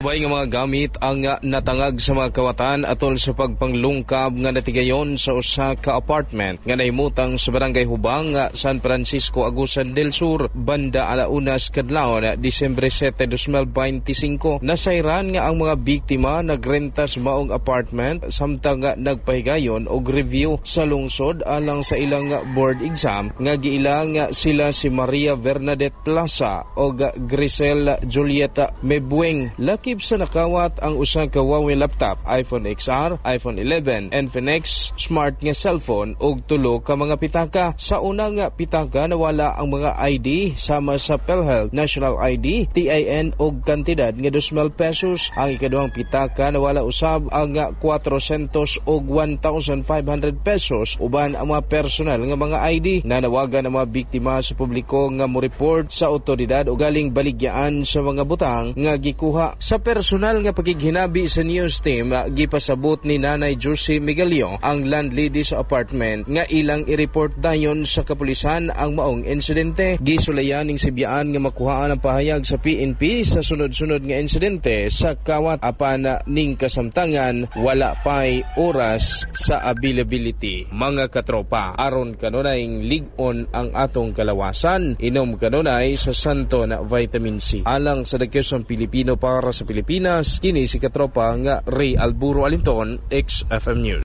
Bay nga mga gamit ang natangag sa mga kawatan atol sa pagpanglungkab nga natigayon sa usa ka apartment nga nahimutang sa Barangay Hubang, San Francisco, Agusan del Sur, banda 1:00 kadlawon, Disyembre 7, 2025. Nasayran nga ang mga biktima nagrenta sa maong apartment samtang nagpahigayon og review sa lungsod alang sa ilang board exam, nga giilang sila si Maria Bernadette Plaza og Grisel Julieta Mebueng. Lakip sa nakawat ang usa ka Huawei laptop, iPhone XR, iPhone 11, Infinix Smart nga cellphone ug tulo ka mga pitaka. Sa unang pitaka nawala ang mga ID sama sa PhilHealth, National ID, TIN ug kantidad nga 2,000 pesos. Ang ikaduhang pitaka nawala usab ang 400 ug 1,500 pesos uban ang mga personal nga mga ID. Nanawagan ang mga biktima sa publiko nga mo-report sa otoridad o galing baligyaan sa mga butang nga gikuha. Sa personal nga pakighinabi sa news team, gipasabot ni Nanay Josie Migalio, ang landlady sa apartment, nga ilang i-report dayon sa kapulisan ang maong insidente. Gisulayan ning sibyaan nga makuhaan ang pahayag sa PNP sa sunod-sunod nga insidente sa kawat, apan ning kasamtangan wala pay oras sa availability. Mga katropa, aron kanunay lig-on ang atong kalawasan, inom kanunay sa Santo na Vitamin C. Alang sa Dakyosang Pilipino para sa Pilipinas, kini si katropa nga Ray Alburo Alinton, XFM News.